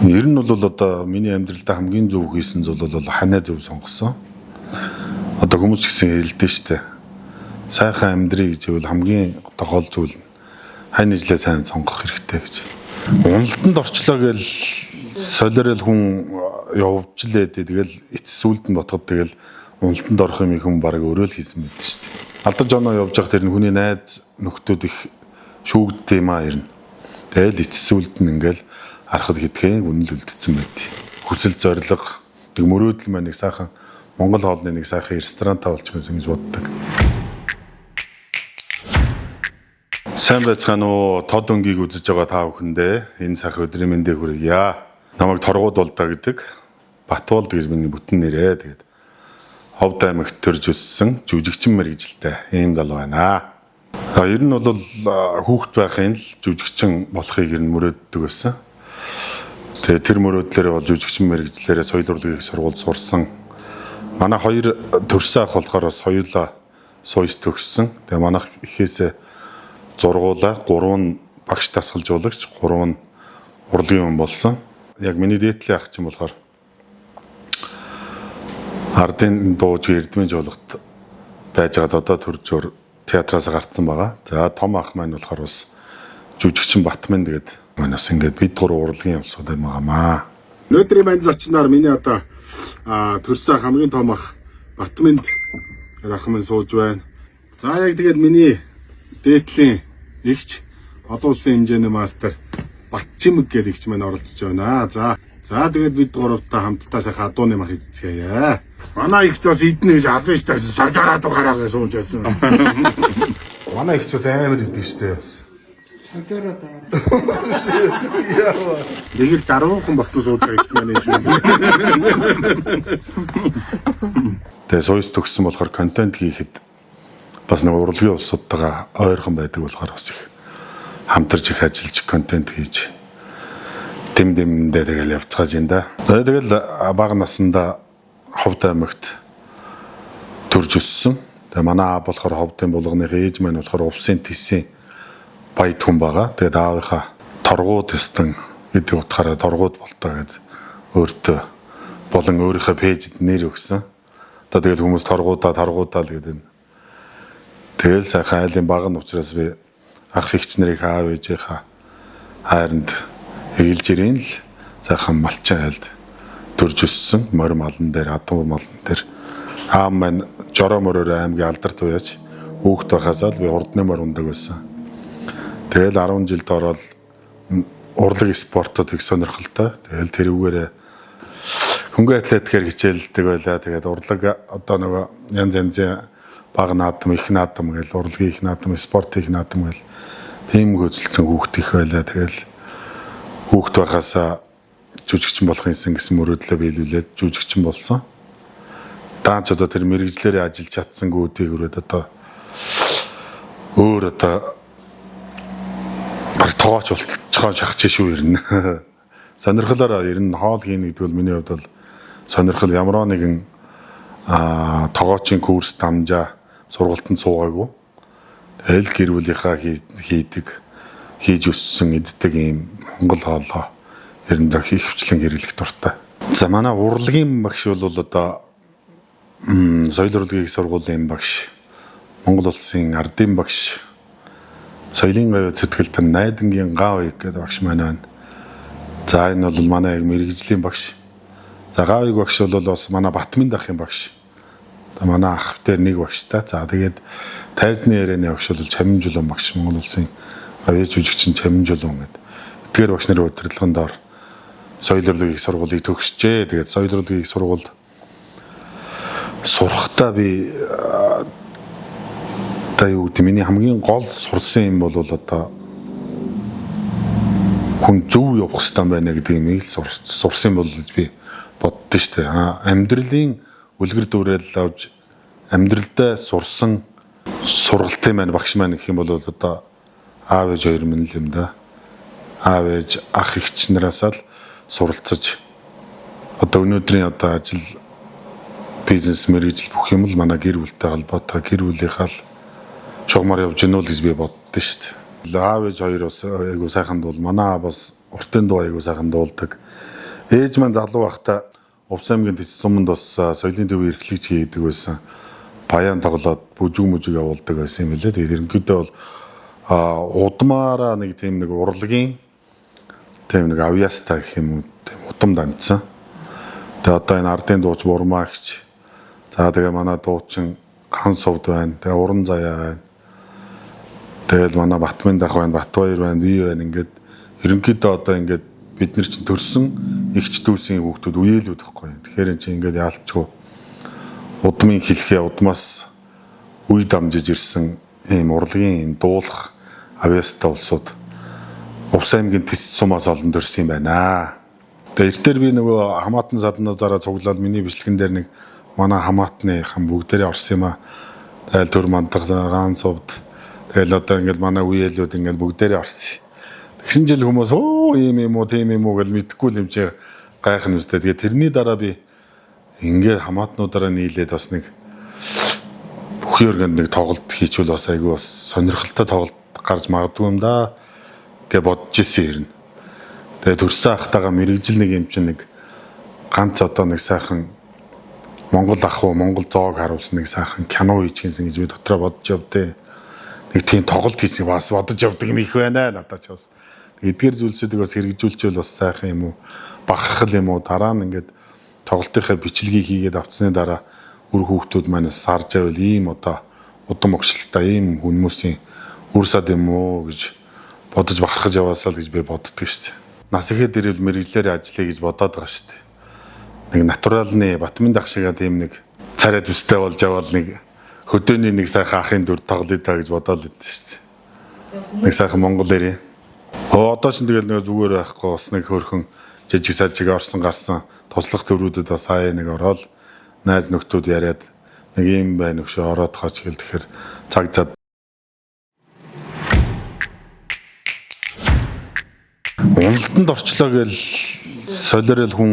Ер нь бол одоо миний амьдралдаа хамгийн зөв хийсэн зүйл бол ханаа зөв сонгосон. Одоо хүмүүс ч гэсэн хэлдэг штэ. Сайхан амьдрий гэж ивэл хамгийн одоо гол зүйл нь хань ижлээ сайн сонгох хэрэгтэй гэж. Уналтанд орчлоо гээл солиорол хүн явж лээ дээ. Тэгэл эцэс сүлд нь ботход тэгэл уналтанд орох юм хүн баг өөрөө л хийсэн байд штэ. Алдаж оноо явж явах тэр нь хүний найз нөхдүүд их шүүгддэг юм аа ер нь. Тэгэл эцэс сүлд нь ингээл харахад хэдхэн үнэл үлдсэн байд. Хүсэл зориг нэг мөрөөдөл маань нэг сайхан Монгол хоолны нэг сайхан ресторантаа болчих юмсан гэж боддог. Сайн байцгаана уу? Тод өнгийг үзэж байгаа та бүхэндээ энэ сайхан өдрийн мэндийг хүргье. Намайг Торгууд болдоо гэдэг. Батболд гэж миний бүтэн нэрээ. Тэгээд Ховд аймагт төрж өссөн жүжигчин мэргэжилтэй ийм залуу байна. А ер нь бол хүүхэд байхын л жүжигчин болохыг ер нь мөрөөддөг байсан. Тэгээ тэр мөрөөдлөөрөө бол жүжигчин мэргэжлээрээ соёл урлагийн их сургуульд сурсан. Манай хоёр төрсөн ах болохоор бас хоёулаа суйс төгссөн. Тэгээ манайх ихээсээ зургуулаа, гурав нь багш дасгалжуулагч, гурав нь урлагийн хүн болсон. Яг миний дээдлийн ах чинь болохоор ардын дууж эрдмийн жуулгад байж байгаад одоо төржөөр театраас гарцсан байгаа. За том ах маань болохоор бас жүжигчин Батмэн тэгээд маань бас ингээд бид гурав урлагийн явсууд юм байгаамаа. Өнөөдрийн манд зочноор миний одоо төрсөн хамгийн том ах Батмэнд рахман сууж байна. За яг тэгээд миний дээдлийн эгч олон улсын хэмжээний мастер Батчимэг гэдэг эгч маань оролцож байна. За тэгээд бид гуравтаа хамтдаа сайхан адууны мах идцгээе. Манай эгч бас идэнэ гэж албан штэ саргараад гараа гэж сууж байсан. Манай эгч бас амар идэв штэ бас. Саргараад байгаа. Нэг л даруухан болцсон сууж байгаа эгч маань юм шүү. Тэгээ суйс төгссөн болохоор контент хийхэд бас нэг урлагийн улсуудтайгаа ойрхон байдаг болохоор бас их хамтарч их ажиллаж контент хийж дэм дэмдээ тэгэл явцгааж юм да. Тэгэл бага насндаа Ховд аймагт төрж өссөн. Тэгээ манай аав болохоор Ховдын булганыхаа ээж маань болохоор Увсын Тэсийн баяд хүн байгаа. Тэгээд аавынхаа торгууд өстөн гэдэг утгаараа торгууд болтоо гэд өөртөө болон өөрийнхөө пэйжэд нэр өгсөн. Одоо тэгэл хүмүүс торгуудаа торгуудаа л гэдэг. Тэгэл сайхан айлын баг нь учраас би ах эгч нарыг аав ээжийнхаа хайранд эгэлж ирээн л сайхан малчин айлд төрж өссөн. Морь малан дээр, адуу малан дээр аав маань жороо мөрөөр аймгийн алдарт уяаж хүүхэд байхасаа л би урдны морь ундаг байсан. Тэгэл 10 жилд ороод урлаг спортод их сонирхолтой. Тэгэл тэрүүгээрээ хөнгөн атлетикээр хичээлдэг байлаа. Тэгээд урлаг одоо нөгөө янз янзын бага наадам, их наадам гэл урлагийн их наадам, спортын их наадам гэл тийм хөөцөлдсөн хүүхэд их байлаа. Тэгэл хүүхэд байхасаа жүжигчин болох юмсан гэсэн мөрөөдлөө биелүүлээд жүжигчин болсон. Даанч одоо тэр мэрэгжлээрээ ажиллаж чадсангүй өдийг өрөөд одоо өөр одоо баг тоогооч болцохоо шахаж шүү ер нь. Сонирхолоор ер нь хоол хийнэ гэдэг бол миний хувьд бол сонирхол ямар нэгэн тогоочийн курс дамжаа сургалтанд суугаагүй. Тэгэл гэр бүлийнхаа хийдэг, хийж өссөн иддэг ийм монгол хоолоо ер нь их хвчлэн хэрэглэх дуртай. За манай урлагийн багш бол одоо соёл урлагийн их сургуулийн багш, Монгол улсын ардын багш, соёлын гавь сэтгэлтэн Найдангийн Гаавыг гэдэг багш маань байна. За энэ бол манай яг мэрэгжлийн багш. За Гаавыг багш бол бас манай Батмэн дахын багш. За манай ах дээр нэг багш та. За тэгээд тайзны ярианы багш бол Чамин Жулуун багш, Монгол улсын гавь жүжигчин Чамин Жулуун гэдэг. Эдгээр багш нарын удирдлагын доор соёл урлагийн их сургуулийг төгсжээ. Тэгээд соёл урлагийн их сургуульд сурахтаа би одоо юу гэдэг миний хамгийн гол сурсан юм бол одоо хүн зөв явах хэрэгтэй байна гэдэг юмыг л сурсан бол гэж би боддоо шүү дээ. Амьдралын үлгэр дуурайл авч амьдралдаа сурсан сургалтын маань багш маань гэх юм бол одоо аав ээж хоёр минь л юм да. Аав ээж ах эгч нараасаа л суралцаж одоо өнөөдрийн одоо ажил бизнес мэргэжил бүх юм л манай гэр бүлтэй холбоотой гэр бүлийнхаа л шугамар явж гинүү л гэж би боддоо шүү дээ. Аав ээж хоёр бас айгуу сайхан бол манай аав бас Уртын дуу айгуу сайхан дуулдаг. Ээж маань залуу байхдаа Увс аймгийн Тэс суманд бас соёлын төвийн эрхлэгч хийдэг байсан. Баян тоглоод бүжиг мүжиг явуулдаг байсан юм лээ. Тэгээд ерөнхийдөө бол удмаараа нэг тийм нэг урлагийн тийм нэг авьяастай гэх юм уу, тийм удам дамжсан. Тэгээ одоо энэ ардын дууч Бурмаа гिच. За тэгээ манай дуучин Хан сувд байна. Тэгээ Уран заяа байна. Тэгэл манай Батмын дах байна, Батбаяр байна, би байна. Ингээд ерөнхийдөө одоо ингээд бид нар чинь төрсэн эгч дүүсийн хүүхдүүд үеэлүүд байхгүй. Тэгэхээр эн чинь ингээд яалтчгүй удмын хэлхээ удмаас үе дамжиж ирсэн ийм урлагийн ийм дуулах авьяастай улсууд Увс аймгийн Тэс сумаас олон төрсөн юм байна. Тэгээ эртээр би нөгөө хамаатан саднуудаараа цуглаад миний бичлэгэн дээр нэг манай хамаатны хан бүгдээрээ орсон юм аа. Тэгэл төр мандах гаан сувд. Тэгэл одоо ингээд манай үеэлүүд ингээд бүгдээрээ орсон. Тэгсэн жил хүмүүс өө ийм юм уу тийм юм уу гэж мэдэхгүй л юм чи гайхна үстэй. Тэгээ тэрний дараа би ингээд хамаатнуудаараа нийлээд бас нэг бүхий өргөнд нэг тоглолт хийчихвэл бас айгүй бас сонирхолтой тоглолт гарч магадгүй юм да гэж бодож ирсэн юм. Тэгээ төрсөн ахтайгаа мэрэгжил нэг юм чинь нэг ганц одоо нэг сайхан Монгол ах уу Монгол зоог харуулсан нэг сайхан кино хийчихсэн гэж би дотроо бодож явдээ. Нэг тийм тоглолт хийсэн бас бодож явдаг юм их байна надад ч бас. Эдгээр зүйлсүүдийг бас хэрэгжүүлчихвэл бас сайхан юм уу, бахархал юм уу, дараа нь ингээд тоглолтынхаа бичлэгийг хийгээд авцсны дараа үр хүүхдүүд маань сарж байвал ийм одоо удам огшлолтой ийм хүмүүсийн үр сад юм уу гэж бодож бахархаж яваасаа л гэж би боддөг шүү дээ. Нас ихэд ирвэл мэрэгжлээр ажиллая гэж бодоод байгаа шүү дээ. Нэг натуралны Батмын дах шигээ тийм нэг царай зүстэй болж яваал нэг хөдөөний нэг сайхан ахын дүр тоглоё та гэж бодоод л идэв шүү дээ. Нэг сайхан Монгол ирээ. Одоо ч тэгэл нэг зүгээр байхгүй бас нэг хөөрхөн жижиг сажиг орсон гарсан туслах төрүүдэд бас хаяа нэг ороод найз нөхдүүд яриад нэг юм байна өгшөө ороод хооч гэл тэгэхээр цаг зав уналтанд орчлоо гэл солиорол хүн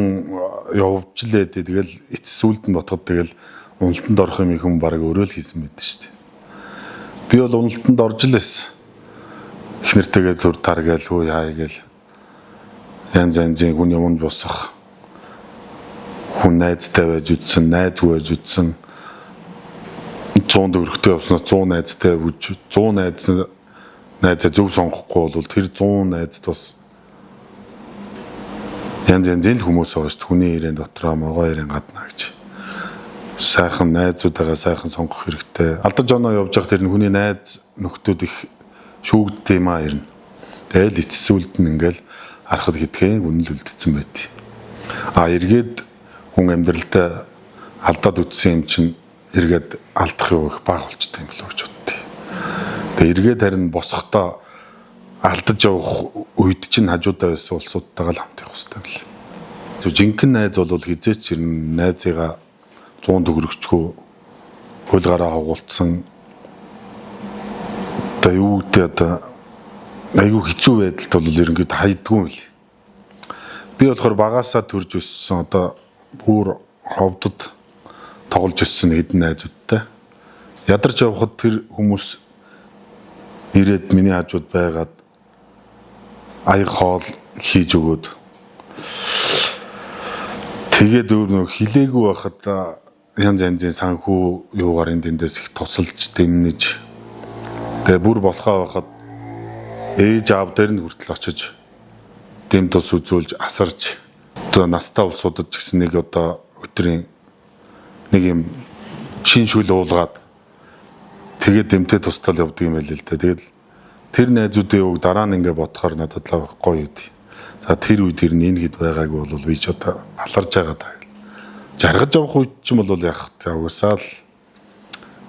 явж лээ. Тэгэл эцэс сүлд нь ботход тэгэл уналтанд орох юм хүн баг өөрөө л хийсэн мэт шүү дээ. Би бол уналтанд орж л байсан. Их нэртэйгээ зүр тар гээл хүү яа гээл янз янзын хүн юмд босох хүн найзтай байж үтсэн, найзгүй байж үтсэн. 100 төгрөгтэй явснаас 100 найзтай бүж 100 найз найзаа зөв сонгохгүй бол тэр 100 найзд бас янз янзын л хүмүүс байгаа шүү дээ. Хүний ирээн дотроо могоо ирээн гаднаа гэж. Сайхан найзуудаагаа сайхан сонгох хэрэгтэй. Алдаж оноо явж явах тэр нь хүний найз нөхдүүд их шүүгддэг юм аа ирнэ. Тэгэл эцэс үлд нь ингээл харахад хэдхэн үнэл үлдсэн байт. А эргээд хүн амьдралдаа алдаад үтсэн юм чинь эргээд алдах юу их бага болчтой юм болоо гэж боддیں۔ Тэгээ эргээд харин босохдоо алдаж явах үед чинь хажуудаа байсан улсуудтайгаа л хамт явах хэрэгтэй юм лээ. Зөв жинхэнэ найз бол хизээч ер нь найзыгаа 100 төгрөгчгөө хулгаараа хугуулсан одоо юу гэдэг одоо айгүй хэцүү байдалд бол ерөнхийдөө хайдгүй юм лээ. Би болохоор багасаа төрж өссөн одоо бүр ховдод тоглож өссөн хэдэн найзуудтай. Ядарч явхад тэр хүмүүс ирээд миний хажууд байгаад аяг хоол хийж өгөөд тэгээд өөр нөх хилээгүй байхад янз янзын санхүү юугаар энэ тэндээс их тусалж дэмнэж тэгээ бүр болохоо байхад ээж аав дээр нь хүртэл очиж дэм тус үзүүлж асарч одоо настай улсуудад ч гэсэн нэг одоо өдрийн нэг юм шин шүл уулгаад тэгээд дэмтэй тусдал явдаг юм байл л дээ. Тэгэл тэр найзуудын үг дараа нь ингээ бодохоор надад л гоё үү. За тэр үед тэр нь энэ хэд байгаагүй бол би ч одоо аларж байгаа даа. Жаргаж явах үед ч юм бол яг за угсаал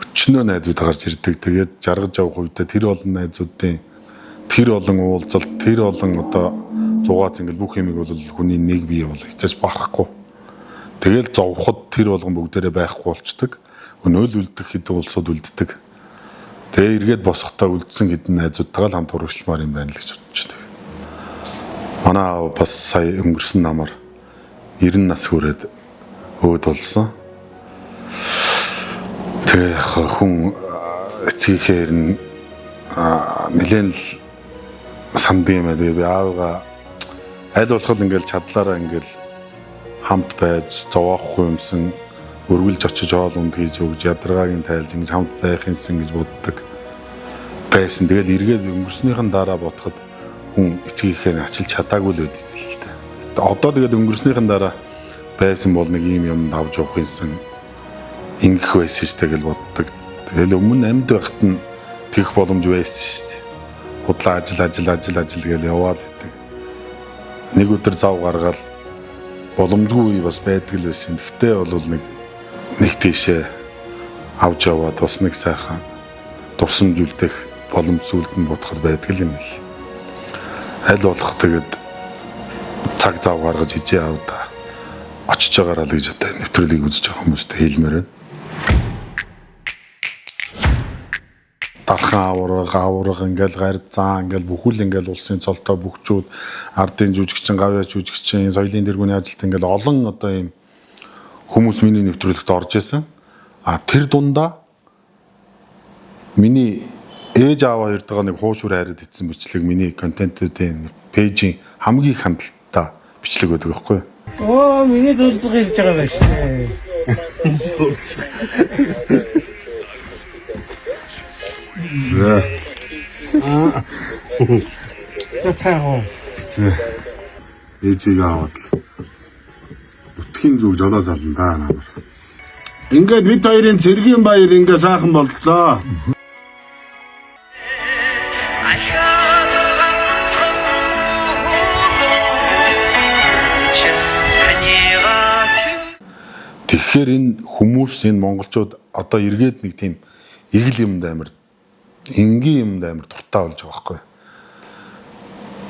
өчнөө найзууд гарч ирдэг. Тэгээд жаргаж явах үедээ тэр олон найзуудын тэр олон уулзалт, тэр олон одоо зугаац ингээл бүх юмыг бол хүний нэг бие бол хязгаарч барахгүй. Тэгэл зовход тэр болгон бүгдээрээ байхгүй болчдөг. Өнөөл үлдэх хэд улсууд үлддэг. Тэгээ эргээд босохдоо үлдсэн хэдэн найзуудтайгаа л хамт урагшламаар юм байна л гэж бодож байна. Манай аав бас сая өнгөрсөн намар 90 нас хүрээд өөд болсон. Тэгээ яг хүн эцгийнхээ ер нь нэлээд л санддаг юм аа. Тэгээ би аавыгаа Аль болох ингээл чадлаараа ингээл хамт байж зовоохгүй юмсан өргөлж очиж хоол унд хийж өгж ядаргааг нь тайлж ингэж хамт байх юмсан гэж боддог байсан. Тэгэл эргээд өнгөрснийхэн дараа бодоход хүн эцгийнхээ ачилж чадаагүй л байд юм л та. Одоо тэгээд өнгөрснийхэн дараа байсан бол нэг ийм юм авч явах юмсан ингэх байсан шүү дээ гэж боддог. Тэгэл өмнө амьд байхад нь тэгэх боломж байсан шүү дээ. Худлаа ажил ажил ажил ажил гэж яваал гэдэг. Нэг өдөр зав гаргаад боломжгүй үе бас байдаг л байсан. Гэхдээ бол нэг тийшээ авч яваад бас нэг сайхан дурсамж үлдэх боломж зүйлд нь бодоход байдаг л юм л. Аль болох тэгээд цаг зав гаргаж ижээ авда очиж байгаараа л гэж одоо нэвтрүүлгийг үзэж байгаа хүмүүстээ хэлмээр байна. Дархан авраг ингээл гарь заа ингээл бүхэл ингээл улсын цолтой бөхчүүд ардын жүжигчин, гавьяа жүжигчин, соёлын тэргүүний ажилт ингээл олон одоо ийм хүмүүс миний нэвтрүүлэгт орж исэн. А тэр дундаа миний ээж аав хоёртойгоо нэг хуушуур хайраад ицсэн бичлэг миний контентуудын пэйжийн хамгийн их хандлттай бичлэг байдаг байхгүй юу? Оо, миний зурцгаа ирж байгаа байх шээ. За. За цаагаа. За. Ээжийг аваад л бүтхийн зүг жолоо зална да намар. Ингээд бид хоёрын цэргийн баяр ингээ сайхан боллоо. Ахаад ганцхан чин таныгаа Тэгэхээр энэ хүмүүс энэ монголчууд одоо эргээд нэг тийм эгэл юмд амар энгийн юмд амар дуртай болж байгаа байхгүй юу?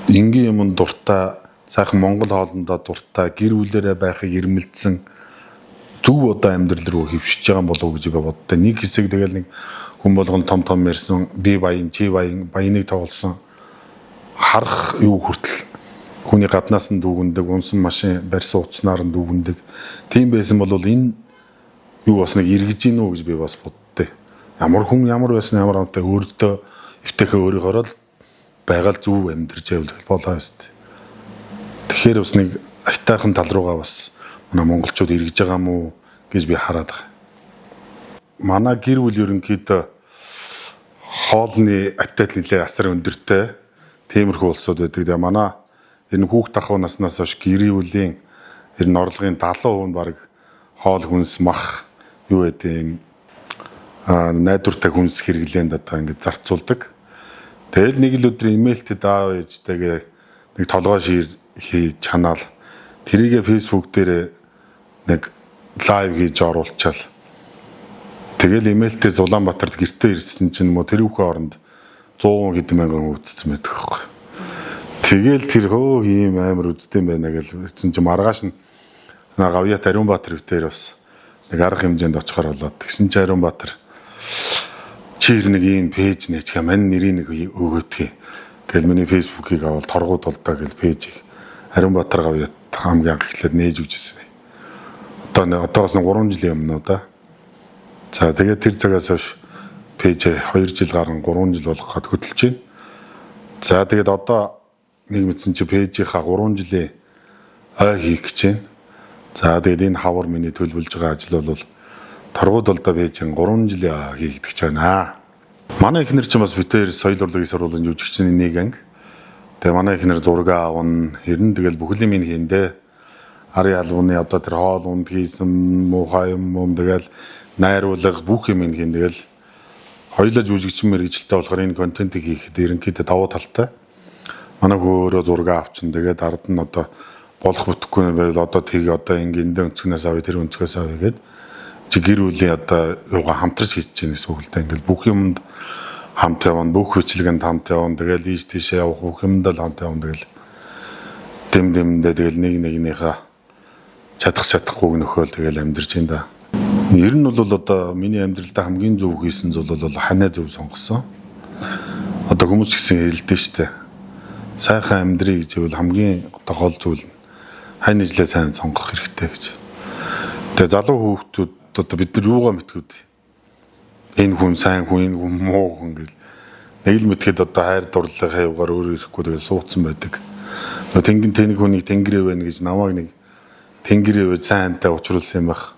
Энгийн юмд дуртай, сайхан монгол хоолндоо дуртай, гэр бүлээрээ байхыг ирмэлцсэн зөв одоо амьдрал руу хөвшиж байгаа юм болов уу гэж би боддоо. Нэг хэсэг тэгэл нэг хүн болгон том том ярьсан, би баян, чи баян, баяныг тоглосон харах юу хүртэл хүний гаднаас нь дүүгэндэг, унсан машин барьсан утаснаар нь дүүгэндэг. Тийм байсан бол энэ юу бас нэг эргэж гин үү гэж би бас боддээ. Ямар хүн ямар байсан ямар амтай өөртөө эвтэйхээ өөрийнхоороо л байгаал зөв амьдарч байвал болоо ёстой. Тэгэхээр бас нэг айтайхан тал руугаа бас манай монголчууд эргэж байгаа мó гэж би хараад байгаа. Манай гэр бүл ерөнхийдөө хоолны аппетит нэлээ асар өндөртэй тиймэрхүү улсууд байдаг. Тэгээ манай энэ хүүхд ахуй наснаас хойш гэр бүлийн ер нь орлогын 70% нь баг хоол хүнс мах юу гэдэг юм найдвартай хүнс хэрэглээнд одоо ингэж зарцуулдаг. Тэгэл нэг л өдөр имэйлтэд аав ээжтэйгээ нэг толгой шир хийж чанаал тэрийгэ Facebook дээр нэг live хийж оруулчаал. Тэгэл имэйлтэй Улаанбаатарт гэртээ ирсэн чинь мө тэр үхэн оронд 100 хэдэн мянган үзсэн байдаг байхгүй. Тэгэл тэр хөө ийм амар үздэм байна гэж хэлсэн чинь маргааш нь гавьяат Ариунбаатар битээр бас нэг арга хэмжээнд очихоор болоод тэгсэн чинь Ариунбаатар чи ер нэг ийм page нээчихээ мань нэрийг нэг өгөөдгий. Гэл миний Facebook-ийг авал торгууд болдоо гэл page ийг Ариунбаатар гавьяат хамгийн анх эхлээд нээж өгчээсэн. Одоо одоогоос нь 3 жилийн өмнө да. За тэгээд тэр цагаас хойш page 2 жил гарan 3 жил болох гээд хөдөлж байна. За тэгээд одоо нэг мэдсэн чи page ийнхаа 3 жилийн ой хийх гэж байна. За тэгээд энэ хавар миний төлөвлөж байгаа ажил бол торгууд болдоо page ийн 3 жилийн ой хийх гэж байна. Манай эхнэр чинь бас битээр соёл урлагийн сургуулийн жүжигчний нэг анги. Тэгээ манай эхнэр зураг аавна. Ер нь тэгэл бүхэл юм хийндэ. Арын албаны одоо тэр хоол унд хийсэн муухай юм тэгэл найруулга бүх юм хийн. Тэгэл хоёулаа жүжигчин мэргэжилтэй болохоор энэ контентыг хийхэд ерөнхийдөө давуу талтай. Манай хөө өөрөө зураг авчин. Тэгээд ард нь одоо болох бүтэхгүй байвал одоо тийг одоо ингэ эндээ өнцгнээс авъя тэр өнцгөөс авъя гэд чи гэр бүлийн одоо юугаа хамтарч хийж чинь гэсэн үг л дээ. Ингээл бүх юмд хамт явна, бүх бичлэгэнд хамт явна. Тэгэл ийш тийшээ явах бүх юмд л хамт явна. Тэгэл дэм дэмдээ тэгэл нэг нэгнийхээ чадах чадахгүйг нөхөөл тэгэл амьдарч ин да. Ер нь бол одоо миний амьдралдаа хамгийн зөв хийсэн зүйл бол ханаа зөв сонгосон. Одоо хүмүүс ч гэсэн хэлдэг штэ. Сайхан амьдрий гэж ивэл хамгийн одоо гол зүйл нь хань ижлээ сайн сонгох хэрэгтэй гэж. Тэгээ залуу хүүхдүүд одоо бид нар юугаа мэдхүүд энэ хүн сайн хүн, энэ хүн муу хүн гэл нэг л мэдхэд одоо хайр дурлалын хавгаар өөрөө ирэхгүй тэгэл суудсан байдаг. Нөгөө тэнгэн тэнэг хүнийг тэнгэрээ байна гэж намайг нэг тэнгэрээ вэ сайн хамтаа учруулсан юм байх.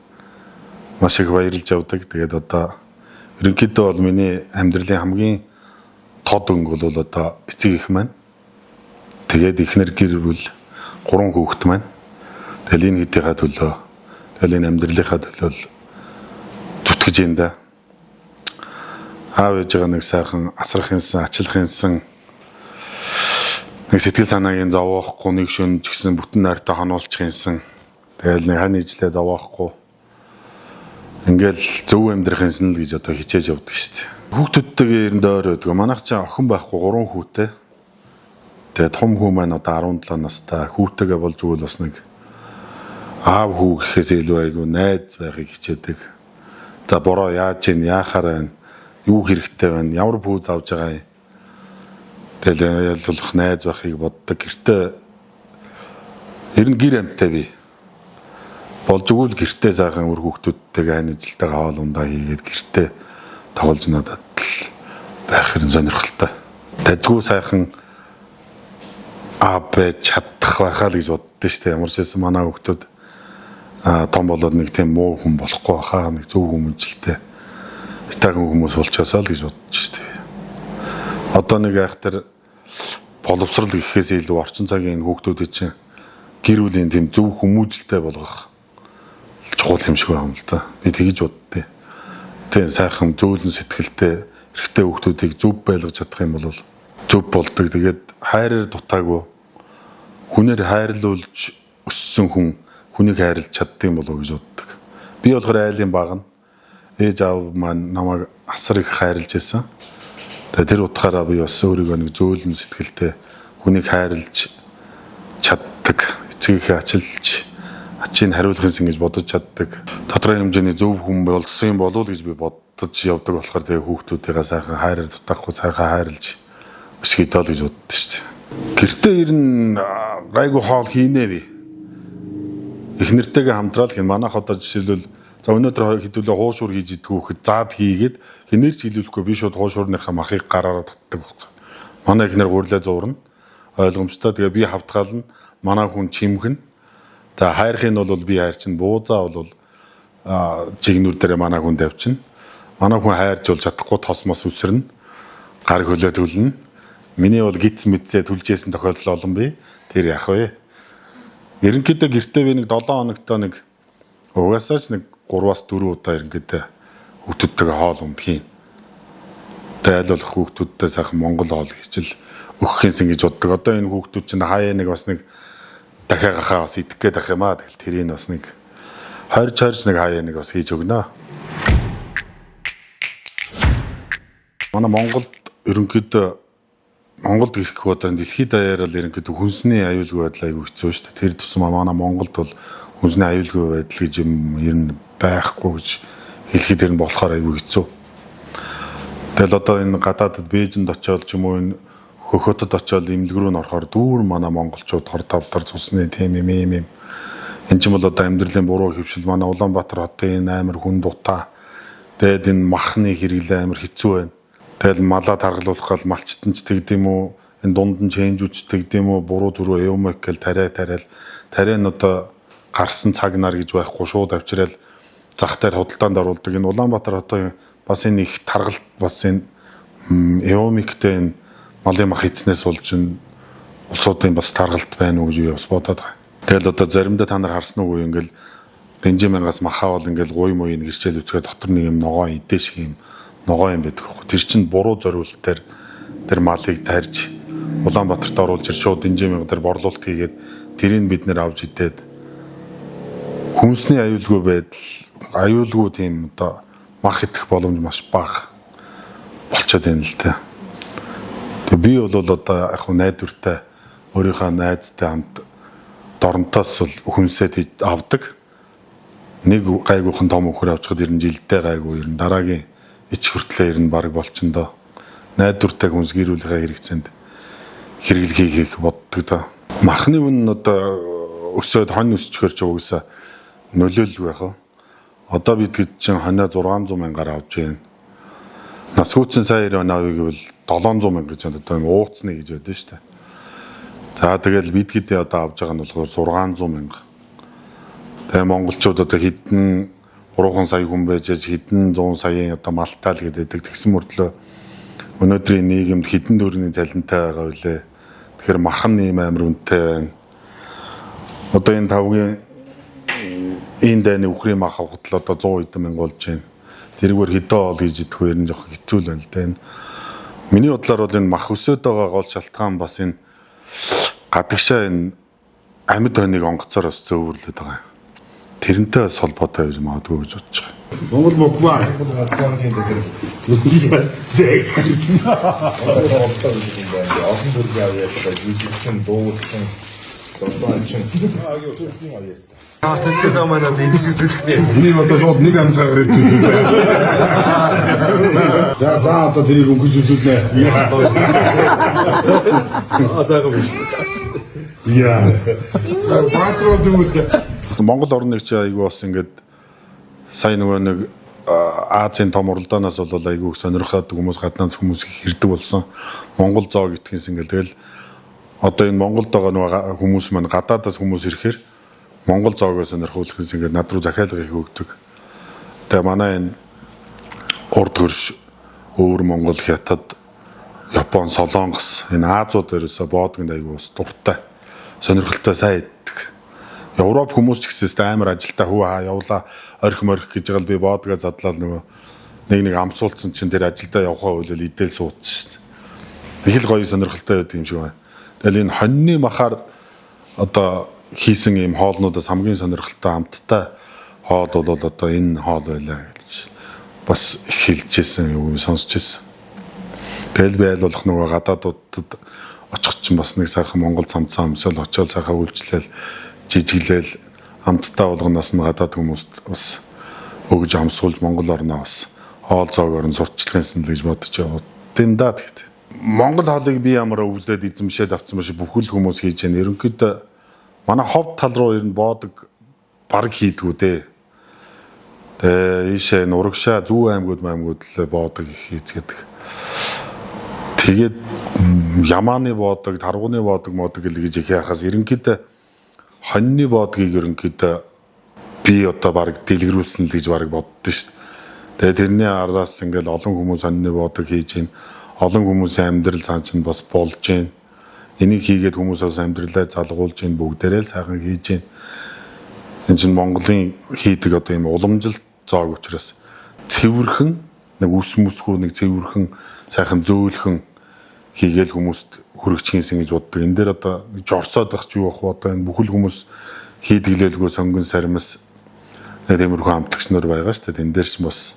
Маш их баярлж явдаг. Тэгээд одоо ерөнхийдөө бол миний амьдралын хамгийн тод өнгө бол одоо эцэг их маань. Тэгээд эхнэр гэр бүл 3 хүүхэд маань. Тэгэл энэ хэдийнхаа төлөө тэгэл энэ амьдралынхаа төлөө л зүтгэж юм да. Аав ээжигээ нэг сайхан асрах юмсан, ачлах юмсан нэг сэтгэл санаагийн зовоохгүй нэг шөн ч гэсэн бүтэн найртай хонуулчих юмсан. Тэгэл нэг хань ижлээ зовоохгүй. Ингээл зөв амьдрах юмсан л гэж одоо хичээж явдаг шүү дээ. Хүүхдүүдтэйгээ эрэнд ойр байдаг. Манайх чинь охин байхгүй 3 хүүтэй. Тэгээ том хүү маань одоо 17 настай. Хүүтэйгээ болж өгвөл бас нэг аав хүү гэхээс илүү айгүй найз байхыг хичээдэг. За бороо яаж ийн яахаар байна? Юу хэрэгтэй байна? Ямар пүүз авж байгаа юм? Тэгэл ялуулах найз байхыг боддог. Гэртээ ер нь гэр амьтаа би. Болж өгвөл гэртээ сайхан үр хүүхдүүдтэйгээ хань ажилтайгаа хоол ундаа хийгээд гэртээ тоглож надад л байх хэрэг сонирхолтой. Дажгүй сайхан аав байж чадах байхаа л гэж боддоо шүү дээ. Ямар ч байсан манай хүүхдүүд том болоод нэг тийм муу хүн болохгүй хаа нэг зөв хүмүүжлтэй итагийн хүмүүс болчоосоо л гэж бодож шүү дээ. Одоо нэг айхтар боловсрал гэхээс илүү орчин цагийн энэ хүүхдүүдийн чинь гэр бүлийн тийм зөв хүмүүжлтэй болгох чухал юм шиг байна л да. Би тэгж боддیں۔ Тийм сайхан зөөлөн сэтгэлтэй эрэгтэй хүүхдүүдийг зөв байлгаж чадах юм бол зөв болдог. Тэгээд хайраар дутаагүй хүнээр хайрлуулж өссөн хүн хүнийг хайрлаж чаддсан болов уу гэж боддог. Би болохоор айлын баг нь ээж аав маань намайг асар их хайрлаж байсан. Тэгээд тэр утгаараа би бас өөрийгөө нэг зөөлөн сэтгэлтэй хүнийг хайрлаж чаддаг, эцгийнхээ ачилж ачийг хариулах юмсан гэж бодож чаддаг. Тодорхой хэмжээний зөв хүн болсон юм болов уу гэж би бодож явдаг болохоор тэгээ хүүхдүүдийнхээ сайхан хайраар дутаахгүй сайхан хайрлаж өсгөе доо л гэж боддоо шүү дээ. Гэртээ ер нь гайгүй хоол хийнэ би. Их нэртэйгээ хамтраал гин манайх одоо жишээлбэл за өнөөдөр хэдүүлээ хуушуур хийж идэх үхэд заад хийгээд хинээр ч хэлүүлэхгүй би шууд хуушуурныхаа махыг гараараа татдаг байхгүй. Манай эхнэр гурлаа зуурна. Ойлгомжтой. Тэгээ би хавтгаална. Манай хүн чимхэн. За хайрхын бол би хайрчин, буузаа бол жигнүүр дээр манай хүн тавьчихна. Манай хүн хайрж бол чадахгүй тос мос үсэрнэ. Гар хөлөө түлнэ. Миний бол гиц мэдсээ түлжсэн тохиолдол олон бий. Тэр яах вэ? Ерөнхийдөө гэртээ би нэг 7 хоногтоо нэг угаасаа ч нэг 3-аас 4 удаа ерөнхийдөө хүүхдүүдтэйгээ хоол ундхийн. Тэгээ аль болох хүүхдүүдтэй сайхан монгол хоол хийж л өгөх юмсан гэж боддог. Одоо энэ хүүхдүүд чинь хаяа нэг бас нэг дахиад гахаа бас идэх гээд ах юм аа. Тэгэл тэрийг бас нэг хорж хорж нэг хаяа нэг бас хийж өгнө. Манай Монголд ерөнхийдөө Монголд ирэх одоо дэлхийд даяараа л ерөнхийдөө хүнсний аюулгүй байдал аюул хэцүү шүү дээ. Тэр тусмаа манай Монголд бол хүнсний аюулгүй байдал гэж юм ер нь байхгүй гэж хэлэхэд ер нь болохоор аюул хэцүү. Тэгэл одоо энэ гадаадд Бээжинд очиод ч юм уу энэ хөхөтөд очиод имлэг рүү н орохоор дүүр манай монголчууд хор тавдар цусны тийм юм юм юм. Энэ ч юм бол одоо амьдралын буруу хөвшил манай Улаанбаатар хотын энэ амар хүн дутаа. Тэгээд энэ махны хэрэглээ амар хэцүү байна. Тэгэл малаа таргалуулах гал малчт нь ч тэгдэм үү, энэ дунд нь ченжүүч тэгдэм үү, буруу зүрөө эвмэк гэл тариа тариал тариа нь одоо гарсан цаг нар гэж байхгүй шууд авчирал зах дээр худалдаанд оруулдаг. Энэ Улаанбаатар хотын бас энэ их таргалт бас энэ эвмиктэй энэ малын мах эзнээс болж энэ улсуудын бас таргалт байна уу гэж би бас бодоод байгаа. Тэгэл одоо заримдаа та нар харсан уу ингээл дэнжин мянгаас махаа бол ингээл гуй муйн гэрчээл үзгээ дотор нэг юм ногоон идэ шиг юм ногоон юм байдаг хөө. Тэр чинь буруу зориултаар тэр малыг тарьж Улаанбаатарт оруулж ир шууд дэнжин мянга дээр борлуулалт хийгээд тэрийг бид нэр авч идээд хүнсний аюулгүй байдал аюулгүй тийм одоо мах идэх боломж маш бага болчиход байна л да. Тэгээ би бол одоо яг хөө найдвартай өөрийнхөө найзтай хамт доронтоос бол хүнсээ авдаг. Нэг гайгүйхэн том өхөр авчихад ер нь жилдээ гайгүй ер нь дараагийн ич хүртлээ ер нь баг болчин доо. Найдвартай хүнс гэрүүлийнхаа хэрэгцээнд хэрэглэх хийхийг боддог доо. Махны үн нь одоо өсөөд хонь өсчхөр ч угсаа нөлөөлөл байх уу. Одоо бид гэд чинь хонио 600 мянгаар авч байна. Насгүйцэн сая 90 оны авъя гэвэл 700 мянга гэж одоо юм ууцны гэж байдаг шүү дээ. За тэгэл бид хэдий одоо авж байгаа нь болохоор 600 мянга. Тэгээ монголчууд одоо хэдэн 3 сая хүн байж аж хэдэн 100 саяын одоо малтаал гэдэг тэгсэн мөртлөө өнөөдрийн нийгэмд хэдэн төгрөгийн цалинтай байгаа вүлээ. Тэгэхээр мах нь ийм амар үнэтэй байна. Одоо энэ тавгийн энэ дайны үхрийн мах авахд л одоо 100 хэдэн мянга болж байна. Тэрүүгээр хэдэн хоол хийж идэх вэ? Ер нь жоох хэцүү л байна л да энэ. Миний бодлоор бол энэ мах өсөд байгаа гол шалтгаан бас энэ гадагшаа энэ амьд хоног онгоцоор бас зөөвөрлөд байгаа юм. Тэрнтэй бас холбоотой байж магадгүй гэж бодож байгаа. Монгол мукбан. Зэг. Олон төрлийн авьяастай жижигхэн, дуучин, зодоочин. Тэнцээ маань одоо идэж үзүүлэх нэ. Энийг одоо шууд нэг амьсгаар ирж үзүүлээ. За за одоо тэрийг өнгөж үзүүлнэ. Аа сайхан биш. Яа. Батрол дүүл. Монгол орн нэг чи айгүй бас ингээд сая нөгөө нэг Азийн том уралдаанаас бол айгүй их сонирхоод хүмүүс гаднаас хүмүүс их ирдэг болсон. Монгол зоо гэтгэнс ингээд тэгэл одоо энэ Монголд байгаа нөгөө хүмүүс маань гадаадаас хүмүүс ирэхээр Монгол зоогоо сонирхуулахээс ингээд над руу захиалга их өгдөг. Тэгээ манай энэ урд хөрш өвөр Монгол хятад Япон, Солонгос энэ Азууд ерөөсө боодгонд айгүй бас дуртай. Сонирхолтой сайн иддэг. Европ хүмүүс ч гэсэн өстой амар ажилтаа хүү хаа явлаа орхи морих гэж байгаа л би боодгоо задлал нөгөө нэг нэг амсуулсан чинь тэр ажилдаа явхаа хөлөл идэл суудсан шин. Их л гоё сонирхолтой байдаг юм шиг байна. Тэгэл энэ хоньны махаар одоо хийсэн ийм хоолнуудаас хамгийн сонирхолтой амттай хоол бол одоо энэ хоол байлаа гэж бас хэлжсэн юм сонсч ирсэн. Тэгэл би аль болох нөгөө гадаадуудад очих чинь бас нэг сайхан Монгол цамцсан өмсөөл очиод сайхан үйлчлээл жижиглээл амттай болгоноос нь гадаад хүмүүст бас өгж амсуулж Монгол орноо бас хоол зоогоор нь сурталчилсан л гэж бодож яваад юм да тэгэхэд. Монгол хоолыг би ямар өвлөд эзэмшээд авсан биш бүхэл хүмүүс хийж яана. Ерөнхийдөө манай хов тал руу ер нь боодог баг хийдгүү дээ. Тэгээ ийшээ нурагшаа зүү аймагуд маймагуд л боодог их хийцгээдэг. Тэгээд ямааны боодог, таргууны боодог модог л гэж их яхаас ерөнхийдөө хоньны боодгийг ерөнхийдөө би одоо баг дэлгэрүүлсэн л гэж баг боддоо шүү дээ. Тэгээд тэрний араас ингээл олон хүмүүс хоньны боодог хийж гин олон хүмүүсийн амьдрал цаан чинь бас болж гин. Энийг хийгээд хүмүүс бас амьдралаа залгуулж гин бүгдээрээ л сайхан хийж гин. Энэ чинь Монголын хийдэг одоо ийм уламжилт зоог учраас цэвэрхэн нэг үс мүсгүй нэг цэвэрхэн сайхан зөөлхөн хийгээл хүмүүст хүргэчихсэн гэж боддог. Энэ дээр одоо жорсоод байх ч юу ах вэ одоо энэ бүхэл хүмүүс хийдэглэлгүй сонгон сармис нэг тиймэрхүү амтлагч нар байгаа шүү дээ. Энэ дээр ч бас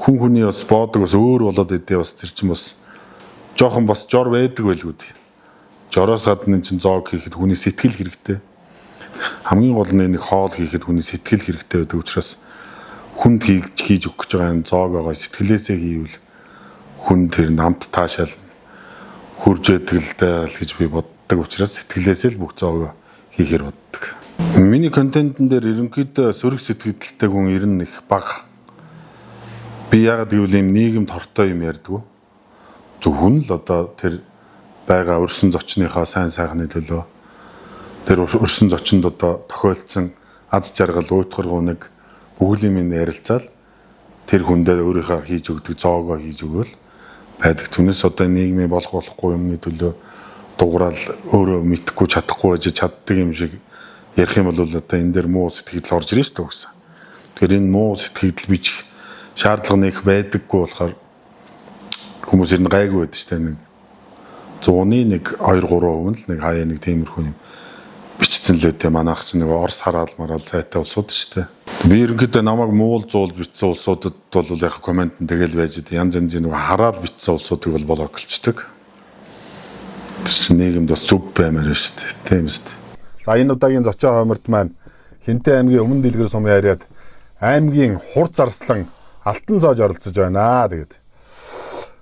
хүн хүний бас боодог бас өөр болоод идэв бас тэр чинь бас жоохон бас жор байдаг байлгүй дээ. Жороос гадна энэ чинь зоог хийхэд хүний сэтгэл хэрэгтэй. Хамгийн гол нь энэ хоол хийхэд хүний сэтгэл хэрэгтэй байдаг учраас хүнд хийж өгөх гэж байгаа энэ зоогоогоо сэтгэлээсээ хийвэл хүн тэр намт таашаал хурж байдаг л даа л гэж би боддог учраас сэтгэлээсээ л бүх зоогоо хийхээр боддог. Миний контентн дээр ерөнхийдөө сөрөг сэтгэлдэлтэй хүн ер нь их бага. Би яагаад гэвэл ийм нийгэмд хортой юм ярьдгүй. Зөвхөн л одоо тэр байгаа өрсөн зочныхоо сайн сайхны төлөө тэр өрсөн зочинд одоо тохиолдсон аз жаргал, уйтгар гуниг бүхэл юм ярилцаал тэр хүндээ өөрийнхөө хийж өгдөг зоогоо хийж өгөөл байдаг. Түүнээс одоо нийгмийн болох болохгүй юмны төлөө дуграал өөрөө мэдхгүй чадахгүй байж чаддаг юм шиг ярих юм бол одоо энэ дээр муу сэтгэл орж ирнэ шүү дээ гэсэн. Тэгэхээр энэ муу сэтгэл бичих шаардлага нэг байдаггүй болохоор хүмүүс ер нь гайгүй байдаг шүү дээ. Нэг 100-ны нэг 2 3% нь л нэг хаяа нэг тиймэрхүү юм бичсэн л үү манайх чинь нэг Орос хараал мараал сайтай улсууд шүү дээ. Би ерөнхийдөө намайг муул зуул бичсэн улсуудад бол яг коммент нь тэгэл байж идэв. Янз янзын нэг хараал бичсэн улсуудыг бол блоклчдаг. Тэр чинь нийгэмд бас зүв баймаар шүү дээ. Тийм шүү дээ. За энэ удаагийн зочоо хоморт маань Хинтээ аймгийн өмнө дэлгэр сумын харьяат аймгийн хурц арслан алтан зоож оролцож байна. Тэгээд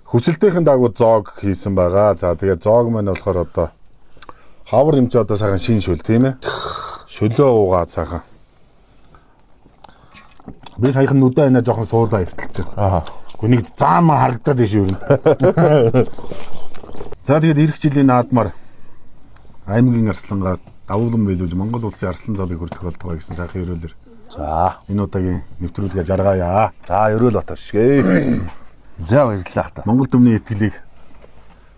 хүсэлтийн дагуу зоог хийсэн байгаа. За тэгээд зоог маань болохоор одоо хавар юм чи одоо сайхан шин шөл тийм ээ. Шөлөө уугаад сайхан. Би саяхан нүдэ айна жоохон суулаа эртэлж байгаа. Аа. Гэхдээ нэг заамаа харагдаад биш юу. За тэгээд эх жилийн наадмаар Аймгийн арслангаа давуулан биелүүлж Монгол улсын арслан залыг хүртэх болтугай гэсэн сайхан ерөөлөөр За. энэ удаагийн нэвтрүүлгээ жаргаая. За, ерөөл бат шигээ. За, баярлалаа та. Монгол түмний итгэлийг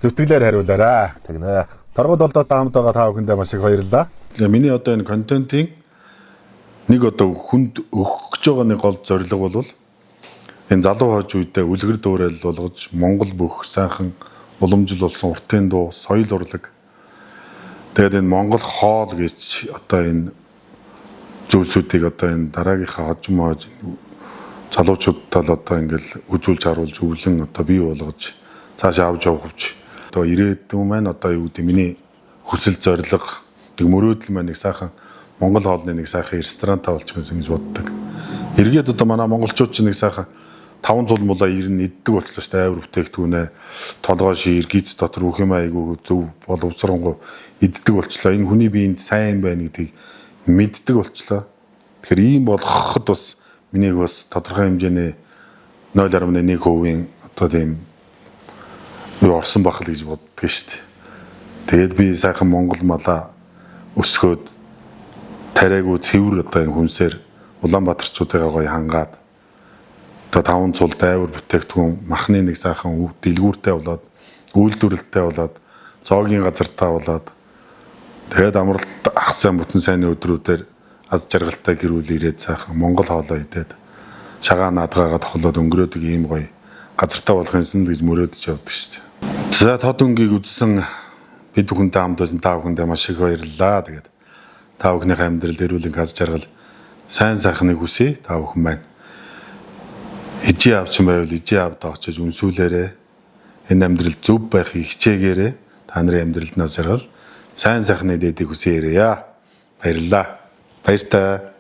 зөвтгөлөөр хариулаарай. Тэгнэ. Торгод болдоо та хамт байгаа та бүхэндээ маш их баярлалаа. За миний одоо энэ контентын нэг одоо хүнд өгөх гэж байгаа нэг гол зорилго бол энэ залуу хойч үедээ үлгэр дуурайл болгож Монгол бүх сайхан уламжил болсон уртын дуу, соёл урлаг. Тэгээд энэ Монгол хоол гэж одоо энэ зүйлсүүдийг одоо энэ дараагийнхаа хожим хойж залуучуудад л одоо ингээл үзүүлж харуулж өвлөн одоо бий болгож цаашаа авч явах хүч. Одоо ирээдүйн маань одоо юу гэдэг миний хүсэл зорилго нэг мөрөөдөл маань нэг сайхан Монгол хоолны нэг сайхан ресторантаа болчих юмсан гэж боддог. Эргээд одоо манай монголчууд ч нэг сайхан таван зул мулаа ирнэ иддэг болчихлоо шүү дээ. Авир бүтээгдэхүүнээ толгой шиир гиз дотор бүх юм айгүй зөв боловсронгуй иддэг болчлоо. Энэ хүний биеинд сайн байна гэдгийг мэддэг болчлоо. Тэгэхээр ийм болгоход бас миний бас тодорхой хэмжээний 0.1%-ийн одоо тийм юу орсон байх л гэж боддог шүү дээ. Тэгээд би сайхан Монгол малаа өсгөөд тариагүй цэвэр одоо энэ хүнсээр Улаанбаатарчуудыгаа гоё хангаад одоо таван цул дайвар бүтээгдэхүүн махны нэг сайхан өв дэлгүүртэй болоод үйлдвэрлэлтэй болоод зоогийн газартаа болоод тэгээд амралт ахсан бүтэн сайнны өдрүүдээр аз жаргалтай гэр бүл ирээд сайхан Монгол хоолоо идээд шагаа наадгаагаа тохлоод өнгөрөөдөг ийм гоё газартаа болох юмсан л гэж мөрөөдөж явдаг шүү дээ. За тод өнгийг үзсэн бид бүхэнтэй хамт байсан та бүхэндээ маш их баярлалаа. Тэгээд та бүхнийхээ амьдралд эрүүл аз жаргал сайн сайхныг хүсье. Та бүхэн маань ижи авчин байвал ижи авд очиж үнсүүлээрэ. Энэ амьдрал зөв байхыг хичээгээрэ. Та нарын амьдралд аз жаргал сайн сайхны дээдийг хүсээрээ. Баярлалаа. Баяртай.